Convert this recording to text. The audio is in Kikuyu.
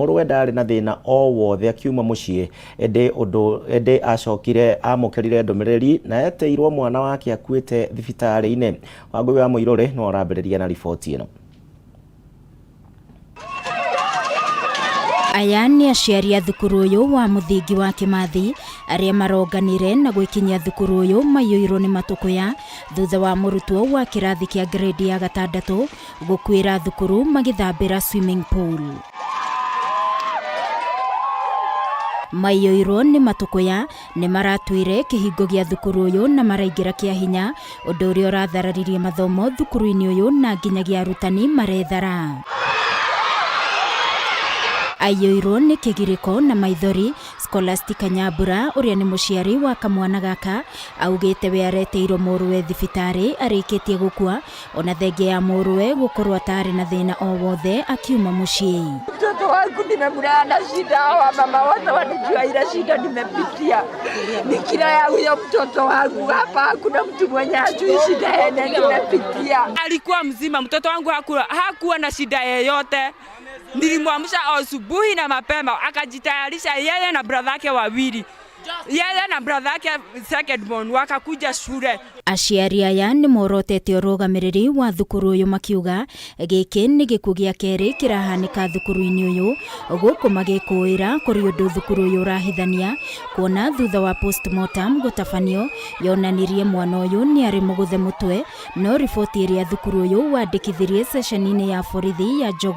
Mũrũwe ndarĩ na thĩna o wothe akiuma mũciĩ ĩndĩ ũndũ ĩndĩ acokire amũkĩrire ndũmĩrĩri na eteirwo mwana wake akuĩte thibitarĩ-inĩ. Wangũi wa Mũirũrĩ no arambĩrĩria na riboti ĩno. Aya nĩ aciari a thukuru ũyũ wa mũthingi wa Kĩmathi arĩa maronganire na gwĩkinyia thukuru ũyũ maiyũirwo nĩ matũkũya thutha wa mũrutwo wa kĩrathi kĩa grade ya gatandatũ gũkuĩra thukuru magĩthambĩra swimming pool. Maiyũirwo nĩ matũkũya nĩ maratuire kĩhingo gĩa thukuru ũyũ na maraingĩra kĩa hinya ũndũ ũrĩa ũrathararirie mathomo thukuru-inĩ ũyũ na nginyagia arutani marethara. Aiyũirwo nĩ kĩgirĩko na maithori, Scholastica Nyambura ũrĩa nĩ mũciari wa kamwana gaka augĩte we areteirwo mũrũwe thibitarĩ arĩkĩtie gũkua ona thengia ya mũrũwe gũkorwo atarĩ na thĩna o wothe akiuma mũciĩ. Mtoto wangu nimemlea na shida, hawa mama wote wanajua ile shida nimepitia nikilea huyo mtoto wangu. Hapa hakuna mtu mwenye hajui shida yenye nimepitia. Alikuwa mzima, mtoto wangu hakuwa na shida yeyote. Nilimwamsha asubuhi na mapema, akajitayarisha yeye na brother yake wawili, yeye na brother yake second born wakakuja shule. Aciari aya nĩ morotete ũrũgamĩrĩri wa thukuru ũyũ makiuga gĩkĩ nĩ gĩkuũ gĩa kerĩ kĩrahanĩka thukuru-inĩ ũyũ gũkũ magĩkũĩra kũrĩ ũndũ thukuru ũyũ ũrahithania kuona thutha wa postmortem gũtabanio yonanirie mwana ũyũ nĩ arĩ mũgũthe mũtwe no riboti ĩrĩa thukuru ũyũ wandĩkithirie ceceni-inĩ ya borithi ya Jogoo.